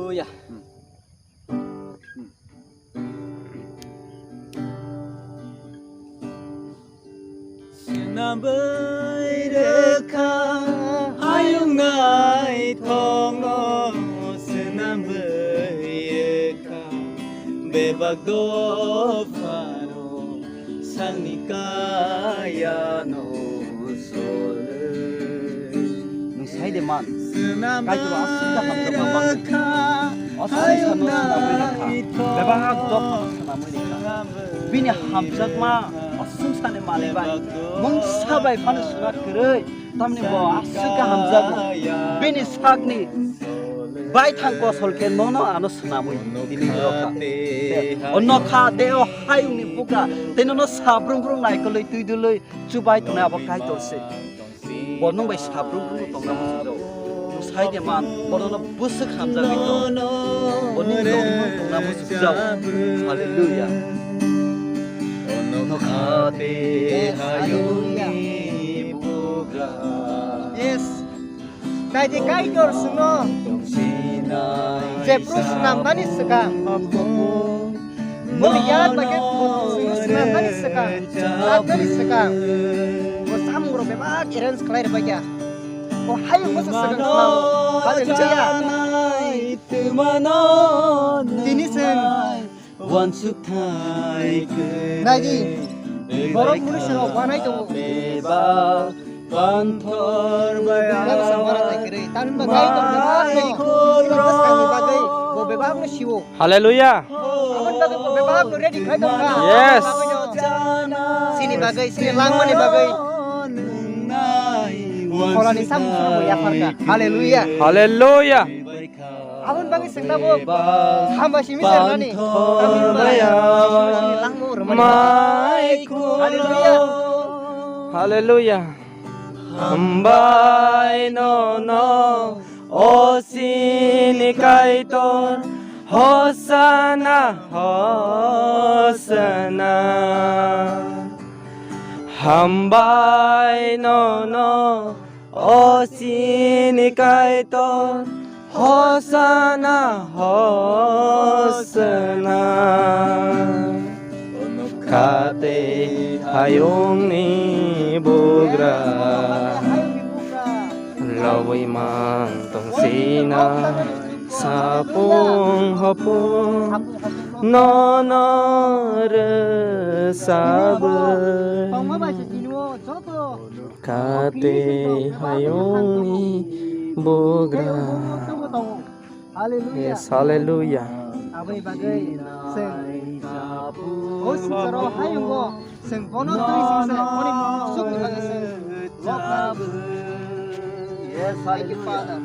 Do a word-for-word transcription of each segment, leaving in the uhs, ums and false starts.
Hallelujah. Swnamwi rwkha hayung naithokno, swnamwi rwkha bebak dophano, sakni kayano solwi. Nwng sai de man, Kaitor aswk ta hamjakma manwi. O swngcharno swnamwi rwkha. Bebak dopha swnamwi rwkha. Bini hamjakma o swngcharni manwi bai mungsa bai phano suna kwrwi. Tamni bo aswk khe hamjago. Bini sakni baithang kosol khe nono ano swnamwi tini rwkha. O nokha de o hayungni bugra tei nono sabrung brung naikolwi twi dulwi chubai tongnai abo Kaitor se. Bo nwng bai sabrung brung tongna muchungjao. Nwng sai de man, bono no bwswk hamjagwi tong. Bo nwng rok tongna muchungjao. Hallelujah. Nokha tei hayungni bugra. Yes. Nai di Kaitor swngo. Jephru swnamnani swkang. Bo yak bai khe swnamnani swkang, chapnani swkang. Bo samung rok bebak arrange khlai rwbaikha. Bo hayung bwsa swkang swnamo. Hallelujah. Tini chwng Uansukthai kwrwi. Nai di, borok mwnwi swngo, wanai tongo. Bebak panthor bai. Bebak sa wanai kwrwi. Tamni bagwi Kaitor bebak no. Bebak swkangni bagwi, bo bebak no siwo. Hallelujah. Aboni bagwi bo bebak no ready khai tongkha. Yes. Sini bagwi, sini langmani bagwi. Pholani samung phano bo yapharkha. Hallelujah. Hallelujah. Aboni bagwi chwng tabuk hambai simi sermani. Hallelujah. Hallelujah. Hambai nono, o chini Kaitor, Hosanna, Hosanna. Hambai nono, O chini Kaitor, Hosanna, Hosanna. Kha tei hayungni bugra lobwi mang tong sina, sapung hopung nono rwsabwi. Kha tei hayungni bugra. Hallelujah. Yes, hallelujah. Aboni bagwi chwng o swngcharo hayungo chwng bono twi singsa boni kusukni bagwi chwng lobna. Yes, thank you, Father.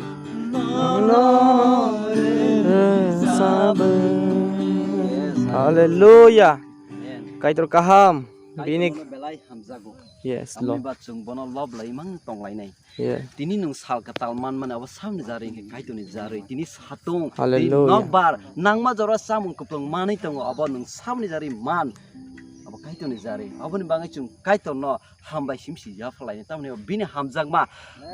Hallelujah. Amen. Kaitor kaham. Bini belai hamjago. Yes, Lord. Tamni ba chwng bono lob lai mang tong lainai. Yeah. Tini nwng sal kwtal man mani abo samni jarwi hwnkhe Kaitorni jarwi. Tini satung, tini nokbar, nangma jora chamung kwplwng manwi tongo, abo nwng samni jarwi man. Abo Kaitorni jarwi. Aboni bagwi chwng Kaitorno hambai simsi yapharlainai. Tamni bini hamjakma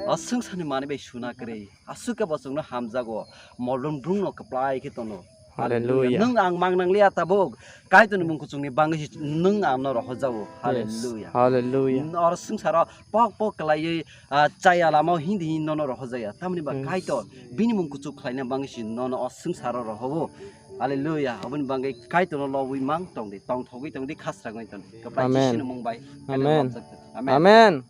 o swngcharni manwi bai suna kwrwi. Aswk khe bo chwngno hamjago. Molom brumno kwplai khe tono. Hallelujah. Nwng ang mang nangliya tabuk. Kaitorni mung kuchukni bagwi se nwng angno rohorjago. Yes. Hallelujah. Hallelujah. Oro swngcharo pok pok kwlaiwi, ah, chaya lama o hindi hindi nono rohorjaya. Tamni ba Kaitor bini mung kuchuk khlaina bagwi se nono o swngcharo rohobo. Hallelujah. Aboni bagwi Kaitorno lobwi mang tongdi, tongthogwi tongdi, khasrangwi tongdi. Kwplai Jisuni mung bai. Amen. Amen.